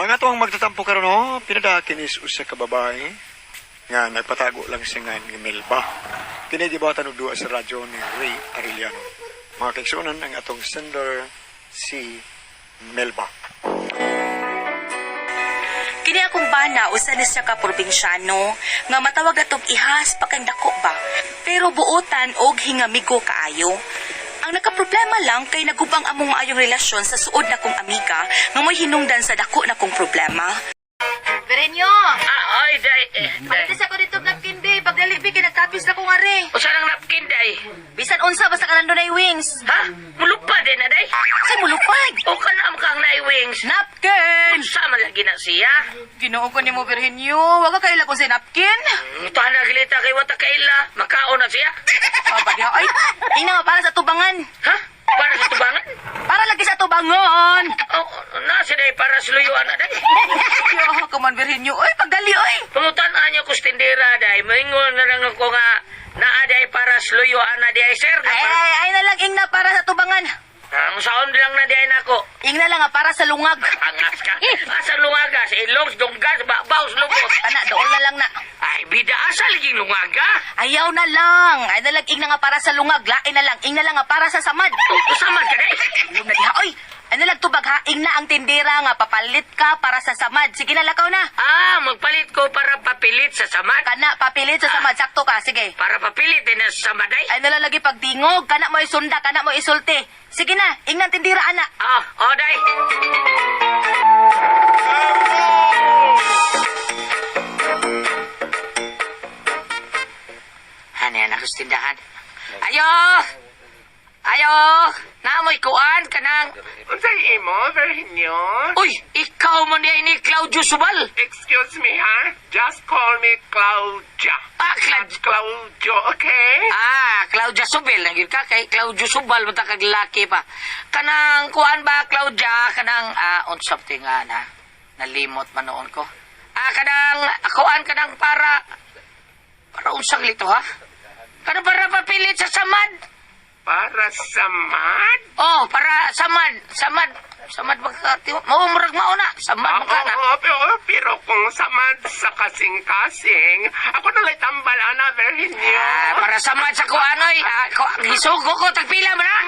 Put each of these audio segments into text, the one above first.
Ang atong magtatampo karon no, pinadakin is usa ka babae nga nagpatago lang siya nga ni Melba. Kini gibuhatan og duwa sa radyo ni Ray Arellano. Mga kaigsuonan, ang atong sender si Melba. Kini akong bana usa ni siya ka probinsyano nga matawag atong ihas pa kang dako ba. Pero buotan og hingamigo kaayo. Ang nakaproblema lang kay nagubang among ayong relasyon sa suod na kong amiga nga mo'y hinungdan sa dako na kong problema. Berenyo, Ah, oy, day. Eh, day. sa ko dito napkin be, pagdali be kay nagkapis na ko nga re. Usa nang napkin, day. Bisan unsa basta ka nandun ay wings. Ha? Mulupad din na, day. Say mulupad. O ka na kang na wings. Napkin! Unsa man lagi na siya? Ginoo ko nimo Virginio, wa ka kaila kung say napkin. Tahan na gilita kay wata kaila. Makaon na siya. Aba diha ay. Ina para sa tubangan. Ha? Para sa tubangan? Para lagi sa tubangan. Oh, na siya, day, para sa luyuan na, day. Yo, come on Virginio. Oy, pagdali oy. Pangutan-an niyo ko sa tindera, day. Maingon na lang ako nga naa, day, para sa luyuan na, day, sir. Ay, ay, ay na lang ingna para sa tubangan. Ang saon lang na, day, nako. Ingna lang nga para sa lungag. Angas ka. Asa lungaga? Sa ilong, sa dungga, sa babaw, sa lubot. Ana, doon na lang na. Ay, bida, asa laging lungaga? Ayaw na lang. Ay na lang ingna nga para sa lungag. Lain na lang. Ingna lang nga para sa samad. Usaman ka, day. Ayun na diha oy. Ay na lang tubag ha. Ingna ang tindera nga papalit ka para sa samad. Sige na lakaw na. Ah, magpalit ko para papilit sa samad. Kana papilit sa samad sakto ka. Sige. Para papilit din na sa samad ay. Ay na lang lagi pagdingog. Kana mo isunda, kana mo isulti. Sige na, ingna ang tindera ana. Ah, oh, day. Ano yan ako sa tindahan? Ayo! Ayo! Naamoy kuan ka ng... Unsay imo, Virginio? Uy! Ikaw man niya ni Claudio Subal! Excuse me, ha? Just call me Claudia. Ah, Not Claudio! Claudio, okay? Ah, Claudia Subel. Nagyod ka kay Claudio Subal. Bata kag laki pa. Kanang kuan ba, Claudia? Kanang, ah, unsa pa nga na. Nalimot man noon ko. Ah, kanang, kuan kanang para, para unsang lito ha? Kanang para papilit sa samad. Para sa mad? Oh, para samad, samad. Samad ba ka? Mao murag mao na. Samad Ah, man ka na. oo, pero, pero kung samad sa kasing-kasing, ako nalay tambal, ana, Virginio. Ah, para samad sa kuan oy. Ah, gisugo ko tagpila man na.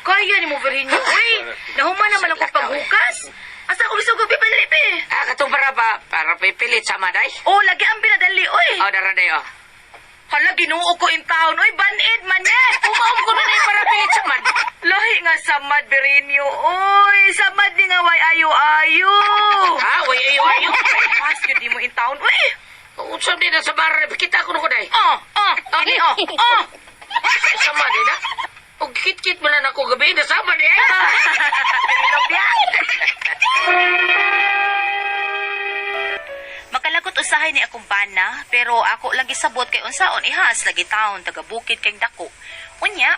Kaya ni mo Virginio. Uy, nahuman naman ako paghukas. Asa ko gisugo bi padali bi. Ah, katong para pa, para pipilit sa ay. Oh, lagi ang pinadali oy. Oh, dara dayo. Hala, Ginoo ko in town. Oy, banid man eh. Umaom ko na na para pilit sa man. Lahi nga samad, Berenyo. Oy, samad ni nga way ayo-ayo. Ha, way ayo ayo. Mas yun di mo in town. Uy! Unsa din na sa bar, kita ko ko day. Oh, oh, ini oh, oh. Sama din na. Og kit-kit man na nako gabi na sama di ay. Ilog niya. Makalagot usahay ni akong bana, pero ako lang gisabot kay unsaon ihas lagi taon taga bukid kay dako. Unya,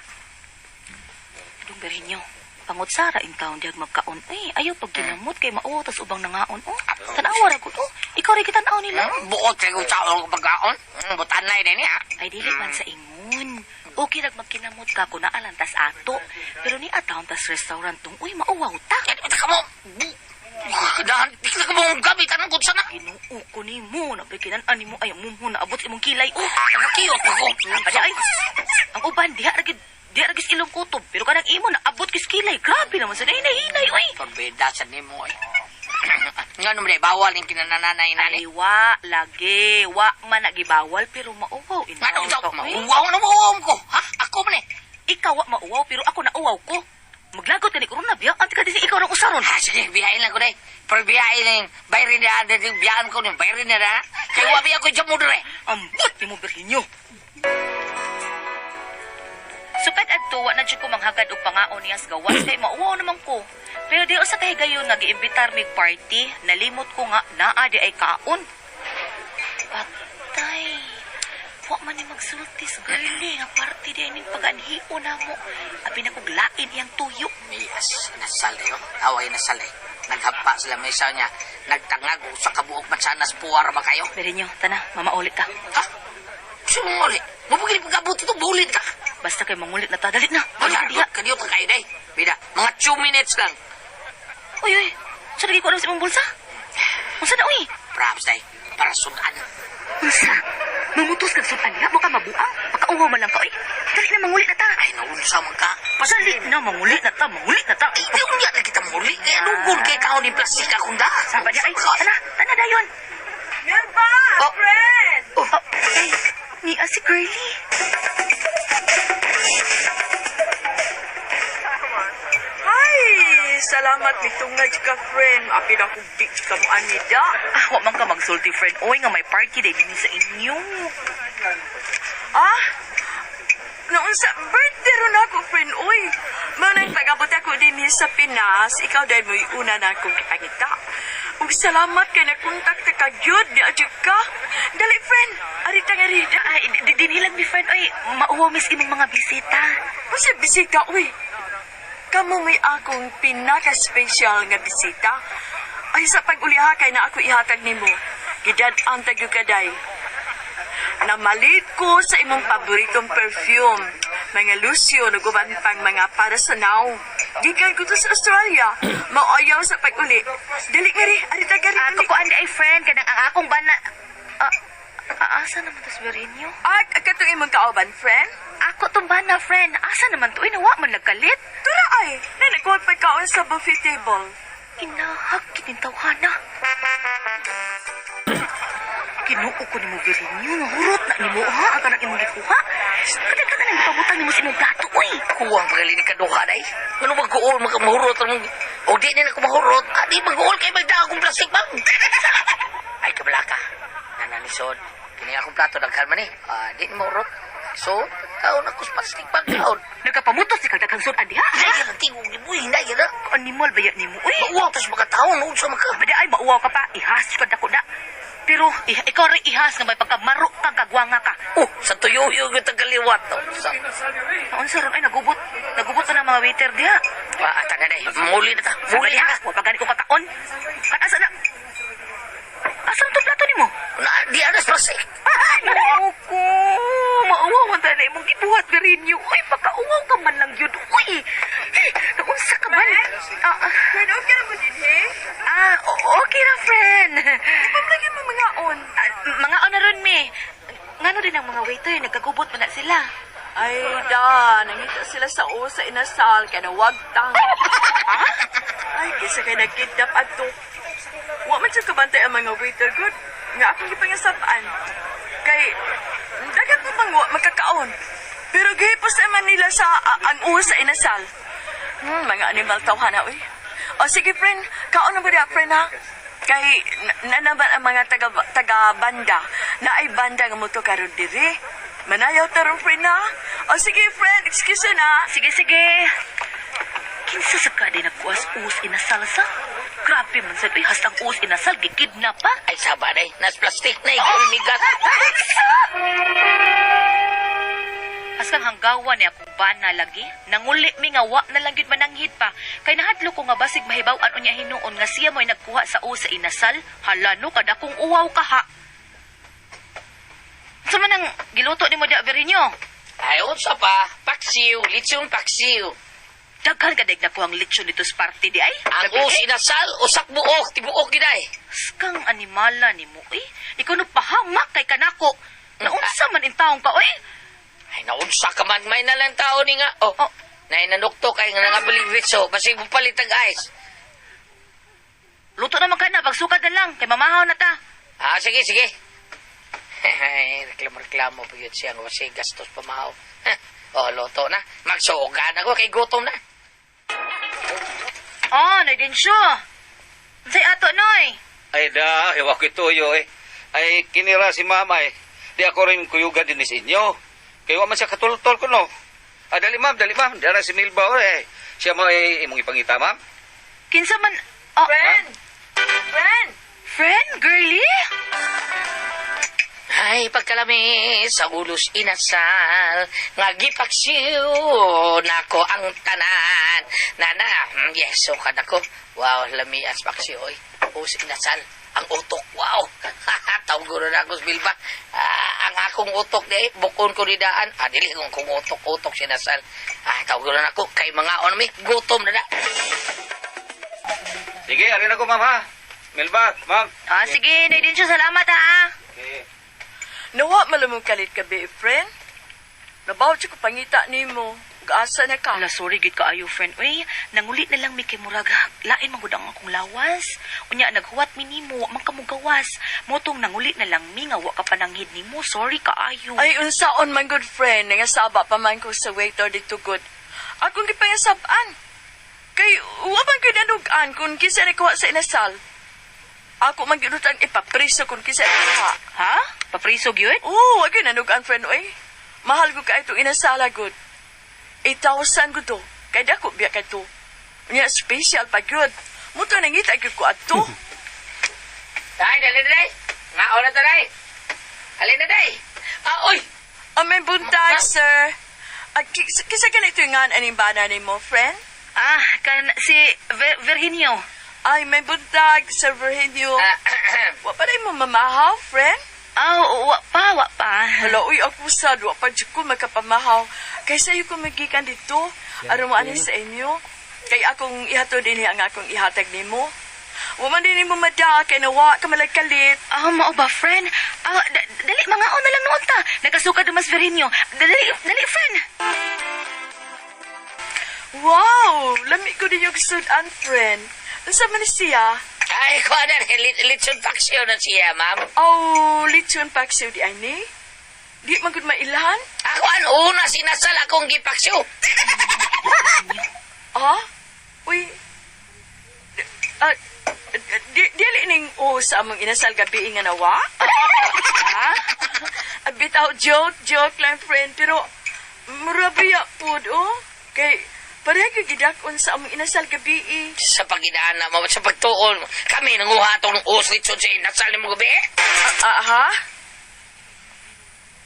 Dong Berhenyo, pangot sara in taon diag magkaon. Ay, ayaw pag ginamot kay mao tas ubang nangaon. Oh, tan-awa ra gud. Oh, ikaw ra gitan-aw nila. Buot kay unsaon ko pagkaon. Butanay din niya. Ay dili man sa ingon. Okay rag magkinamot ka kung naalantas ato. Pero ni ataon tas restaurant tong uy mauwaw ta. Kaya ka mo. Dahan, di ka mo gabi tanong ko sana. Ginoo ko nimo, nabikinan ani mo ay mumho na abot imong kilay. Oh, Nakiyot ako. Aba ay. Ang uban diha ra gid diha ra gis ilong kutob, pero kanang imo na abot kis kilay. Grabe naman sa hinay-hinay oy. Pabida sa nimo ay. Nga naman day bawal yung kinananay nani. Ay wa lagi, wa man nagibawal pero mauwaw in Nga nung taon ka, oy. mauwaw na mauwaw ko. Ha? Ako man eh. Ikaw wa mauwaw pero ako nauwaw ko. Maglagot ka ni corona biya, anti ka di ikaw rang usaron. Ah, sige, biyain lang ko day. Pero biyain lang, bayrin na, biyaan ko ni, bayrin na na. Kaya wabi ako dyan mo dire. Ambot ni mo Virginio. Sukad adto wa na jud ko manghagad og pangaon niya sa gawas kay mauwaw naman ko. Pero di usa kay higayon nga giimbitar mig party, nalimot ko nga naa di ay kaon. Patay. Wa man ni magsulti sa girlie nga party di ay ning pag-anhio namo. Abi na kog lain iyang tuyo. Yes, nasal eh. Away nasal eh. Naghampa sila may isa niya. Nagtangag sa kabuok mansanas puwar ba kayo? Virginio, tana, mamaulit ta. Ha? Sino mo ulit? Mabugin pagkabot ito, bulit ka. Basta kay mangulit na ta. Dali na. Wala, Wala diha. kadiyo ka kayo, day. Bida, mga 2 minutes lang. Uy, uy. Sa lagi ko alam sa imong bulsa. Unsa na, uy? Props, day. Para sudan. Unsa? Mamutos kag sudan diha, mo ka mabuang. Makauwaw man lang ka, uy. Dali na, mangulit na ta. Ay, naunsa man ka. Dali na, mangulit na ta, mangulit na ta. Ay, di unya na kita muli. Kaya lugol kay kaon ni plastik akong da. Saba niya, ay, tana, tana dayon. Melba! Oh. Friend! Oh, ay, niya si Girlie. Hi! Salamat mitungad ka, friend. Apil akong di ka mo anida. Ah, wa man ka magsulti, friend. Oy, nga may party day dinhi sa inyo. Ah? Noon sa birthday ron ako, friend. Uy, manang pag-abot ako din sa Pinas, ikaw dahil mo'y una na akong kipangita. Ug salamat kay nakontak ta ka gyud, di adyo ka. Dali, friend. Arita nga rida. Ay, dinhi lang mi, friend. Oy, mauwaw miss imong mga bisita. Unsa bisita, uy? Kamo may akong pinaka-special nga bisita. Ay, sa pag-uliha kay na ako ihatag nimo. Gidad-ang tagyo kaday. Namalit ko sa imong paboritong perfume. Mga Lucio, naguban pang mga para sa now. Gikan ko to sa Australia. Maoyaw sa pag-uli. Dali nga ri, arita ka ri. Ah, dali. kukuan di ay, friend, kanang ang akong bana. Ah, ah, asa naman to si Berinyo? Ah, katong imong kauban, friend? Ako tong bana, friend. Asa naman to? Uy, nawa man nagkalit. Tura ay, na nagkuha pagkaon sa buffet table. Kinahag kinintawhana. Kinuo ko nimo Berinyo, nahurot na nimo ha, ang kanang imong gikuha. Kada kada nang gipabutang nimo sa imong plato, uy. Kuwang pagaling ni kaduha, day. Ano mag-uol, makamahurot. O di na ako mahurot. Ah, di mag-uol kay magda akong plastic bag. Ay, kabala ka. Nanalisod. Kini akong plato, daghan man eh. Ah, di ni mahurot. So, kaon ako sa plastic bag, kaon. Nagkapamutos ni kag daghang sudan diha. Ay, ang tingog ni Buy, hindi na. Animal ba yan nimo, uy? Mauwaw, tas makataon, unsa maka. Bada ay mauwaw ka pa, ihas ka dako na. Pero ikaw rin ihas nga may pagkamaro ka kagwanga ka. Oh, sa tuyo-yo yung tagaliwat. Oh, sa... Naunsa ron ay nagubot. Nagubot na ng mga waiter diha. Ah, tana day. Muli na ta. Muli Muli ha, na. wa pa gani ko kakaon. Kan asa na? Asa na to plato nimo? Na, di anas plastic. Ginoo ko. Mauwaw man tayo na imong gibuhat Berinyo. Uy, pagkauwaw ka man lang yun. Uy, eh, naunsa ka man? Ah, ah, Friend, okay na mo din, he? ah, okay na, friend. Pamlagi mo mga on. Ah, mga on na ron, mi. Ngano din ang mga waiter, nagkagubot man na sila. Ay, da, nangita sila sa usa inasal, kaya nawagtang. Ay, kisa kay nagkidnap adto. Wa man siya kabantay ang mga waiter good. Nga akong gipangasabaan. Kay, dagat mo bang wa magkakaon. Pero gihipos naman nila sa ang usa inasal. Mga animal tawhana, uy. O sige, friend, kaon na ba diha, friend, ha? Kay, na naman ang mga taga, taga banda, na ay banda nga moto karon diri. Manayaw taron, friend, ha? O sige, friend, excuse na. Sige, sige. Kinsa sa ka din nagkuas-us inasal sa? Grabe man sad, uy, hastang us inasal, gikidnap pa. Ay, saba day. Nas plastic na. Ikaw Askang hanggawa ni akong bana lagi. Nanguli mi nga wa na lang gyud mananghid pa. Kay nahadlo ko nga basig mahibaw-an unya hinuon nga siya mo'y nagkuha sa usa inasal. Hala no, kada kong uwaw ka ha. Unsa man ang giluto nimo diha, Berinyo? Ay, unsa pa? Paksiw, litsyon paksiw. Daghan ka daig nakuhang lechon dito sa party di ay. Ang us inasal, usak buok, tibuok giday. Askang animala nimo eh. Ikaw no pahamak kay kanako. Naunsa man intawong ka oy. Ay, naunsa ka man, may nalang tao ni nga. Oh, Oh. nay nanukto kay nga nangabalik ritso, basig mo palit ang ice. Luto naman ka na, pagsukad na lang kay mamahaw na ta. Ah, sige, sige. Ay, reklamo-reklamo pa yun siya nga basig gastos pamahaw. Oh, luto na. Magsuogan ako kay gutom na. Oh, nay din siya. Unsay ato noy? Ay da, ewa ko ituyo eh. Ay kinira si mama eh. Di ako rin kuyuga din sa inyo. Kaya wa man siya katultol ko no. Ah, dali ma'am, dali ma'am. Dara si Milba eh. Siya mo eh, imong ipangita ma'am. Kinsa man oh, Friend! Friend! Friend, girlie? Ay, pagkalami sa ulos inasal, nga gipaksiw nako ang tanan. Nana, yes, so kanako. Wow, lami as paksiw, oy. Ulos inasal. Ang utok, wow. Tawag na ako sa Bilba. Ah, ang akong utok di, bukon ko ni daan. Ah, dili kung kung utok-utok sinasal. Ah, tawag na ako kay mga on mi, gutom na na. Sige, arin ako, ma'am, ha? Melba, ma'am. Ah, sige, Nay Dencio, salamat ha. Okay. Nawa malamong kalit ka, be, friend. Nabaw siya ko pangita nimo. Gaasa na ka. Ala, sorry gid kaayo, friend. Uy, nangulit na lang mi kay murag lain man gud ang akong lawas. Unya naghuwat mi nimo, wa man kamugawas. Motong nangulit na lang mi nga wa ka pananghid nimo. Sorry kaayo. Ay, unsaon man good friend, nga saba pa man ko sa waiter dito good. Akong gipangasabaan. Kay, wa man gyud nanugan kung kinsa nikuha sa inasal. Ako man gyud ang ipapriso kung kinsa nikuha. Ha? Papriso gyud? Oo, wa gyud nanugan friend oy. Mahal ko kay itong inasala good. 8,000 gud to. Kay dako biya kay to. Unya special pa gyud. Muto nangita gyud ko adto. Day, dali, dali. Nga, na to, day. Alin na, day. Ah, oy. Amay buntag, sir. Ah, kisa ganito yung nga aning bana nimo, friend? Ah, kan si Virginio. Ay, may buntag, Sir Virginio. Ah, Wa pa rin mo mamahaw, friend? Ah, wa pa, wa pa. Hala, uy, ako sad, wa pa dyan ko magkapamahaw. Kay sa'yo ko magikan dito, aron mo ani sa inyo. Kay akong ihatod din ang akong ihatag nimo. Wa man din nimo mada, kay nawa ka malagkalit. Ah, mao ba, friend? Ah, dali, mga na lang noon ta. Nagkasuka dumas Virginio. Dali, dali, friend. Wow, lami ko din yung sudan, friend. Unsa man ni siya? Ay, kuha na, litson paksyon na siya, ma'am. Oh, litson paksiw di ay ni. Di man gud mailhan? Ako ang una sinasal akong gipaksyo. Ah? Uy. Ah, di, dili ning o sa among inasal gabi nga nawa? Ha? A bit out joke, joke lang friend, pero murabiya pod oh. Kay pareha gyud gidak-on sa among inasal gabi eh. Sa pagidaan na, ma'am, sa pagtuon, kami nanguha itong us litson sa inasal ni mga gabi. Ah, ha?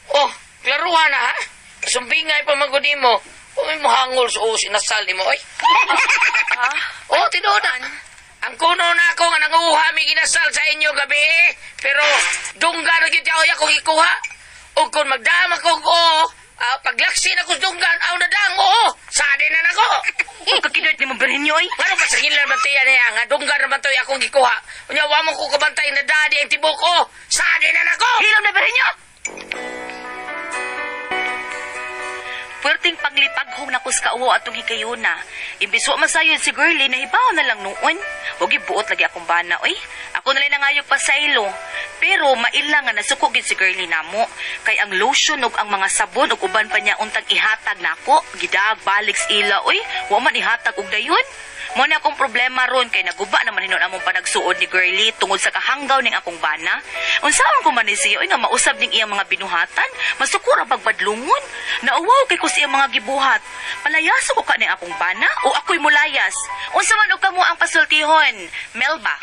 Oh, klaruhan na ha? Sumbingay pa magudi mo. Uy, mohangol sa us inasal ni mo, oy. Ha? Oh, tinuod na. Ang kuno na ako nga nanguha mi ginasal sa inyo gabi eh. Pero dunggan na gyud ako akong ikuha. O kung magdama ko oo, paglaksin ako sa dunggan, aw na dang, oo, sadi na nako. Kakidot ni mo Virginio, oy. Ngano pa sa gilan man tiya niya nga dunggan naman to akong gikuha. Unya wa mo ko kabantay na dadi ang tibok ko. Sadi na nako. Hilom na Virginio! Puwerteng paglipaghong na kus kauwo atong hikayuna. Imbis wa masayon si girlie, nahibaw na lang noon. Huwag ibuot lagi akong bana, oy. Ako na lang nangayog pa sa ilo. Pero maila nga nasuko gid si girlie namo. Kay ang lotion ug ang mga sabon ug uban pa niya untag ihatag nako. Gidag balik sa ila, oy. Wa man ihatag og dayon. Mo na akong problema ron kay naguba naman hinon among panagsuod ni girlie tungod sa kahanggaw ning akong bana. Unsaon ko man ni siya oy nga mausab ning iyang mga binuhatan, masukura pagbadlungon. Nauwaw kay ko sa iyang mga gibuhat. Palayaso ko ka ning akong bana o ako'y mulayas. Unsa man og kamo ang pasultihon, Melba?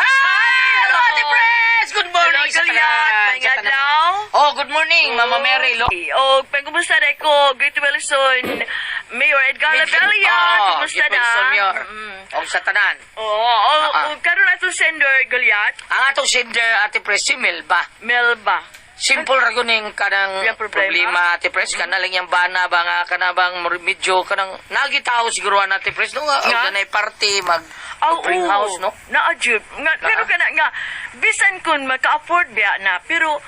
Hi, hello, Ate Pres! Good morning Hello, sa Goliath. tanan. May Sa tanan. adlaw. Oh, good morning, Mama Mary. Lo. O, kumusta na ko? Great Wilson. Mayor Edgar Labella, Oh, kumusta Great na? Wilson, Mayor. Mm. Og sa tanan. Oo, oh, Ah, ah. karon atong sender, Goliath. Ang atong sender, Ate Pres, si Melba. Melba. Simple ra gyud ning kanang Yung problema? problema, Ate Pres. Kana lang yung bana ba nga kana bang medyo kanang nagitaw siguro an Ate Pres no nga Nga? og ganay party mag Aw, bring oo. house no. Naa, jud. Nga, gano'n ka na, nga, bisan kun maka-afford biya na, pero,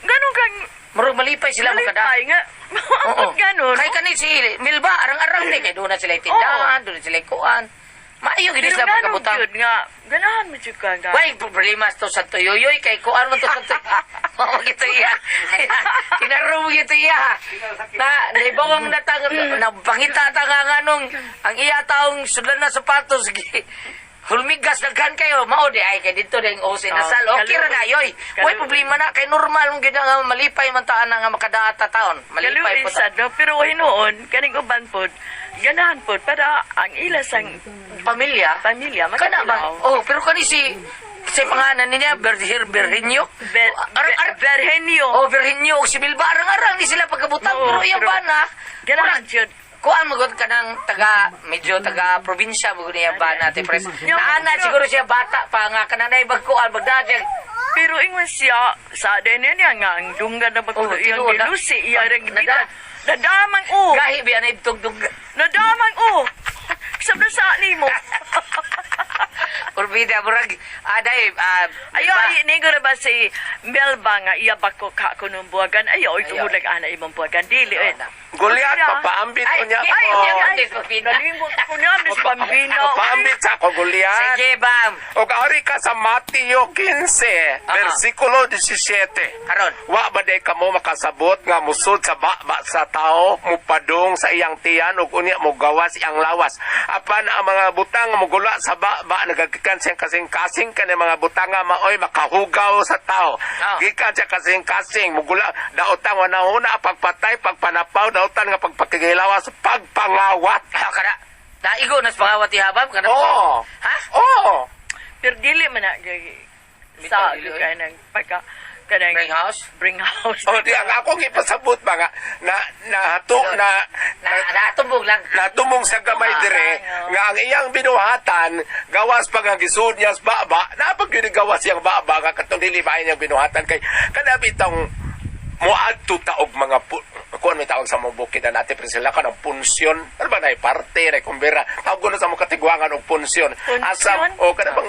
gano'n kang, Murag malipay sila makada. malipay nga, Oo. ang gano'n. Kay kani si Milba arang-arang ni kay doon na sila tindahan, doon na sila kuan. Maayo gid Pero sila gano'n pagkabutang. jud nga, ganahan mo jud ka nga. Way problema to sa tuyoyoy kay kuan man to sa tuyo. Mao gito iya. Kinaro mo gito iya. Na nibawang natang napangita ta nga nganong ang iya taong sudlan na sapatos gi- hulmigas daghan kayo mao di ay kay didto ding ose Oh, nasal okay ra na yoy. Way Kaluoy. problema na kay normal mong gid nga malipay man taan na nga makadaat ta taon. Malipay Kaluoy po ta. sad, no? Pero hinuon, kaning uban pod, ganahan pod, para ang ilasang Pamilya. pamilya, Kana ba? makatilaw. Oh, pero kani si si pangalan niya Berhir Berhinyo. Arang arang Berhenyo. Oh, Virginio og si Bilba arang-arang ni sila pagkabutang Oo, pero iyang pero- bana. Ganahan jud. Kuan mo gud kanang taga medyo taga probinsya mo gud niya ba na, Ate Pres. Naana siguro siya bata pa nga kanang naibag kuan bagda siya. Pero ingon siya, sa din niya nga, ang dunggan na Oh, magkulo iyang tinuod na. gilusi, iya rin Nada- Nadamang o! Gahi biya na ibtog dunggan. Nadamang o! Sabda sa ni mo. Kurbida murag aday Ayo, ay, ningo na ba si Melba nga iya ba ko ka kuno buwagan? Ayo, oy, tungod lang ana imong buwagan. Dili, eh. Goliat, Ano na? papaambit Ay, ko niya ay, ako. ay, ay, ay, Nalingot ko niya, Miss Bambina. Papaambit sa ako, Goliat. Sige, bam. O ari ka sa Mateo 15, versikulo 17. Karon. Wa ba day kamo makasabot nga musud sa baba sa tao, mupadong sa iyang tiyan ug unya mogawas iyang lawas. Apan ang mga butang nga mugula sa baba nagagikan siyang kasing-kasing kani mga butang nga maoy makahugaw sa tao. Gikan siya kasing-kasing mugula daotang wanahuna pagpatay, pagpanapaw, daotan nga pagpakigilawas, pagpangawat. Ah, kada. Naigo nas pangawat ihabam kana. Oo. Ha? Oo. Pero dili man na sa Bitaw, dili, oy. kanang pagka kanang Bring house? Bring house. Oh, di ang akong ipasabot ba nga na nahato na, Na natumbog lang. natumong sa gamay dire nga ang iyang binuhatan gawas pa nga gisud niya sa baba napag yun gawas iyang baba nga katong dili ba niyang binuhatan kay kada bitong moadto ta og mga kuan may tawag sa mga bukid na natin Priscilla kanang punsyon ano ba na parte na kumbira tawag ko na sa mga katiguangan og punsyon? Punsyon? Asa o kada bang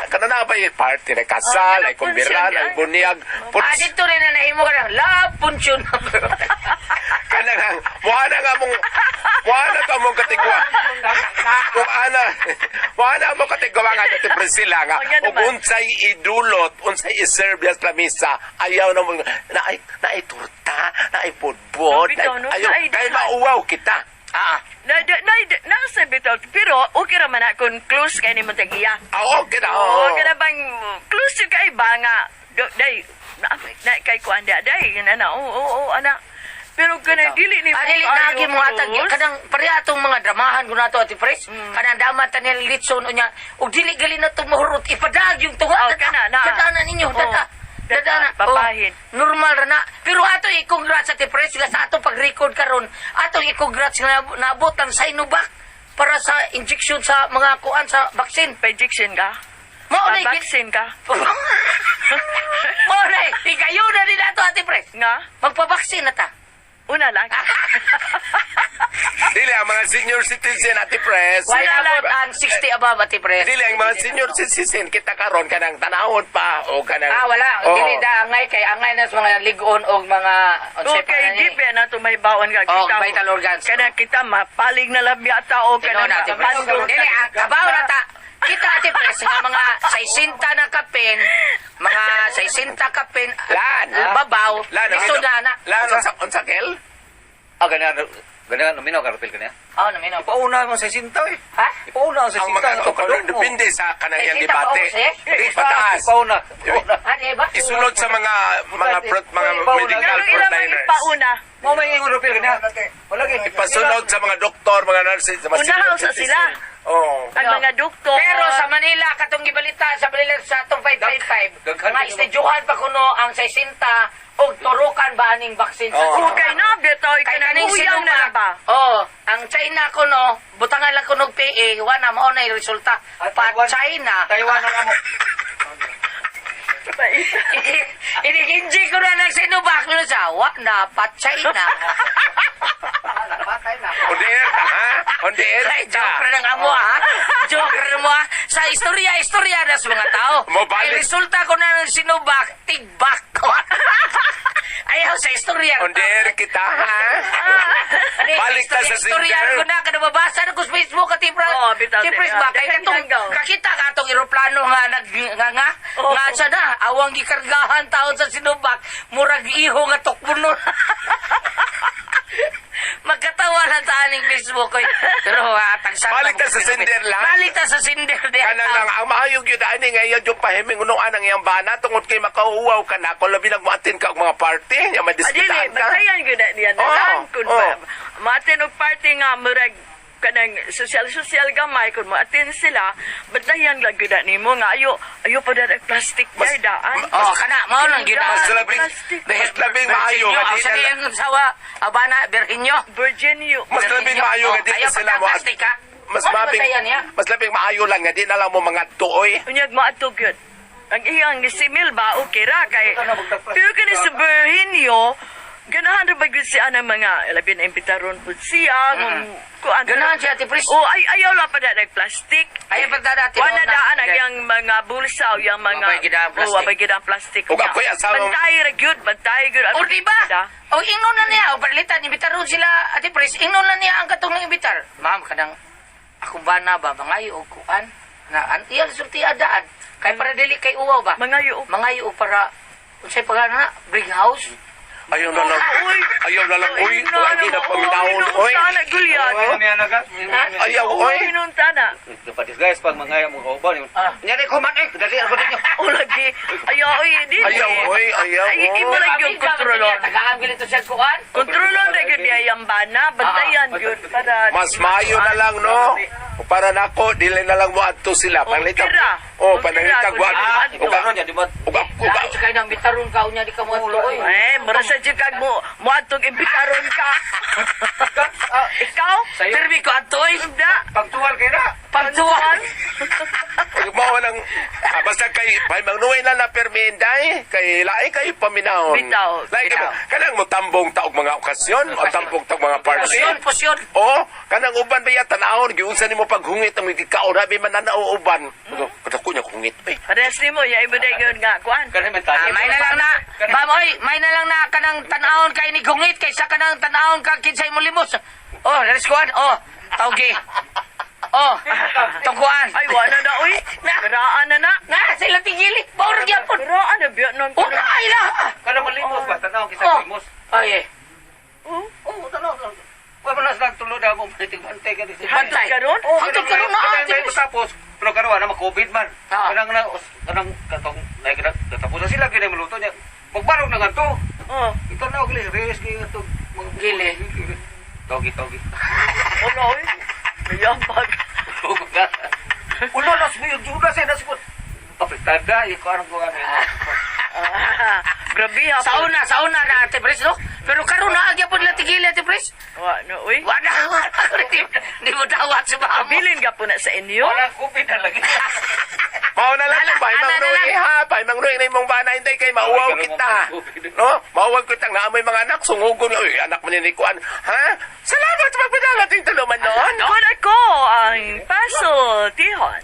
kada na ba yung parte na kasal Oh, ay kumbira punsyon, ay ay. bunyag Ah, dito rin na nahimo ka ng love punction. Kanang muha na nga mong muha na ka mong katigwa. Kung ana muha na mo katigwa nga dati Priscilla nga Oh, yan ug naman. unsay idulot, unsay iserve sa lamisa, ayaw na mo naay naay turta, naay budbod, No, bitaw, no, ayaw naay kay daghan. mauwaw kita. Ah, Na na na, na sa bitaw pero okay ra man na kung close kay ni iya. Ah, okay na. Oo, oo. kana bang close yung kay ba nga do, day na, na kay kuan da day na na oo oo oo, ana. Pero kana dili ni Ah, dili nagi mo atag kanang pareha atong mga dramahan ko nato Ate Pres. Kanang dama tanil litson unya ug dili gali na tong mahurot ipadag yung tunga. Oh, kana, na. Dada na ninyo, Oh, dada. dada, Dada na. papahin. Oh, normal ra na. Pero ato i-congrats Ate Pres nga sa atong pag-record karon, atong i-congrats nga naabot ang Sinovac para sa injection sa mga kuan sa vaccine. Pa-injection ka? Mao na Pa-vaccine ka? Mao na ikayo na rin nato Ate Pres. Nga? Magpabaksin na ta. Una lang. Dili ang mga senior citizen ati Pres. Wala abot ang 60 above Ate Pres. Dili ang mga senior citizen kita karon kanang tanawon pa o kanang Ah, wala. Oo. Dili da angay kay angay na sa mga ligon og mga unsay Okay, pa na di ni. ba na tumay baon ka Oh, vital organs. Kana kita mapalig na lang yata o Tinuod kana na, Ate Pres. Dili ang kabaw na ta. Kita Ate Pres nga mga 60 na kapin, mga 60 kapin, Lan. babaw, Lan, lisod na na. Lan, unsa unsa kel? Ah, ganyan, ganyan, naminaw ka, Rapel, ganyan. Oh, naminaw. Ipauna mo sa sinta eh. Ha? Ipauna ang sa Ang sinta. mga karon depende sa kanang iyang Ay, sinta pa debate. ako, eh. Di pataas. Ipauna. Ha, di ba? Isunod sa mga mga mga medical Ngano ila man frontliners. ipauna? Mo may ingon Rapel, ganyan. Wala gid. Ipasunod sa mga doktor, mga nurses, sa mga Unahan senior sa citizen. sila. Oo. Ang mga doktor. Pero sa Manila, katong gibalita sa Manila sa atong 555, Daghan nga kayo. istedyohan pa kuno ang 60 og turukan ba aning vaccine sa Oo. Sinovac. Okay na, bitaw Kay kanang kaning huyang na Sinovac, ba? Oh, ang China kuno, butangan lang kuno og PA, wa na mao na yung resulta. Ah, Pa Taiwan. China. Taiwan ang amo. Iniginji ko na ng Sinovac no sa wa na pa China. On the air ka, ha? On the air Ay, ka. joke ra ng amo ha. Joke ra mo ha. Sa istorya, istorya na sa mga tao. Mobalik. Ay, resulta ko na ng Sinovac, tigbak. Ayaw sa istorya. On the air kita, ha? Ano, Balik ta sa istorya singer. ko na, kada mabasa na ko sa Facebook at Tipras. Oo, bitaw, Tipras ba? Kaya daghan katong, gagaw. kakita ka atong eroplano nga, nag, nga, nga, Oo. nga siya na, awang gikargahan taon sa Sinovac, murag iho nga tukpuno. Magkatawa lang ta aning Facebook koy. Pero tagsan Balik ta sa sinder lang. Balik ta sa sinder di. Kanang lang, ang maayong yun, ani nga iya yung pahiming unuan ang iyang bana, tungod kay makauwaw ka na, kung labi nagmuatin ka og mga party, ya Adili, madiskitaan ka. bantayan ko na niya na Oo, lang. Kung oo. ba, maatin og party nga, murag, kanang sosyal-sosyal gamay kung mo-attend sila, bantayan lang gyud na nimo nga ayo ayo pa ang plastic Mas- daan. Oh, kana mao lang gyud. Mas mas labing maayo nga Ang di sa na diyang sawa, abana Virginio. Virginio. Mas labing maayo nga di Oh, na ayaw sila mo pagka-plastic, ha? mas Ano ba mabing tayo niya? mas labing maayo lang nga di na lang mo mga tuoy. Unyag maatog yun. Ang iyang si Milba, okay ra kay. Pero kini sa Virginio, ganahan ra ba gyud siya ng mga labi na imbitaron pud siya kung kuan. Ganahan siya, Ate Pris. Oh, ay ayaw lang pa na plastic. Ayaw pa na, Ate Wala Lorna. daan ang iyang mga bulsa o iyang mga Wabay gid ang plastic. Oh, wabay gid ang plastic. Ug ako'y asawa- Bantay ra gyud, bantay gyud. O di ba? O ingnon na niya, o palitan imbitaron sila Ate Pris, ingnon na niya ang katong nang imbitar. Ma'am, kanang akong bana ba mangayo og kuan na an iyang sulti adaan kay para dili kay uwaw ba? Mangayo og- Mangayo og para unsay pangalan na? Brig house. Ayaw na lang. Uy. Ayaw na lang. Uy, wala di na paminahon. Uy. Sana gulyat. Ayaw, uy. Hinunta na. Dapat guys, pag mga mo kauban. Ah. Nyari ko man eh, dali ako ninyo. O lagi. Ayaw, oy, di. Ayaw, oy. Ayaw, Ay, oy. imo lang yung kontrolon. Tagaan gid ito siya kuan. Kontrolon na gyud niya yung bana, bantayan gyud para Mas maayo na lang, no? Para nako, dili na lang mo adto sila. Panglitag. Okay ra. Oh, Okay ra, panangitag kung wa. di mo Ug Karon ya di ba? ug ug Dahil sa kayo nang bitaron ka unya di ka mo adto oy. Eh, mura sa jud kag mo moadtong imbitaron ka. Ikaw? Sayo. Permi ko adto oy. Hindi. Pagtuwal kay na. Pagtuwan. ug mao lang basta kay pay magnuway na na perminday kay lain kayo paminahon. Bitaw, Lain kayo. bitaw. Kanang mo tambong ta og mga okasyon, o tambong ta og mga party. Pusyon, pusyon. Oh, kanang uban ba ya tanawon giunsa nimo paghungit ang gikaon rabi man na uban. Kadako niya hungit. Uy. Parehas nimo ya imo dayon nga kuan. Kanay man tayo. Ah, may na lang na. Ma'am, oy, may na lang na kanang tanawon kay ni gungit kaysa kanang tanawon ka kinsay mo limos. Oh, naris kuan. Oh, tawgi. Oh, tungkuan. Ay wala na oy. Karaan na na. Na, sila tigili. Baur gyapon. Karaan na biya nang Oh, na ila. Kana malimos ba tanaw kita Oh. limos. Ay, eh. Oh, Oh, tanaw. Wa man nas nagtulo na mo bantay ka dito. Bantay. Karon? Oh, Hangtod karon na, kanang Ate may Pris. tapos, pero karon na ma-COVID man. Ah. Kanang na kanang katong natapos na sila kini maluto niya. Magbarog na ngadto. Oh. Ito na og res kay ato Gili. Togi togi. Wala oy. Mayambag. Ulo nas mi juda sa nas ko. Apretada iko anong ko ano. Ah, Grabe ha. Sa una na Ate Pris, no? Pero karon na gyapon la tigili Ate Pris. Wa no oy. Wa na, wa na. Di mo dawat sa mamo. Bilin ka po na sa inyo. Wala COVID na lagi. Mao na lang Ala, pay ala na mangnuwi lang. ha, pay mangnuwi na imong bana hinday kay mauwaw Ay, kita. ganun No? Mauwaw kita nga amoy mga anak sungugon uy anak man ni kuan. Ha? Salamat sa pagpadala ting tuluman noon. Kun ako ang Paso Tihon.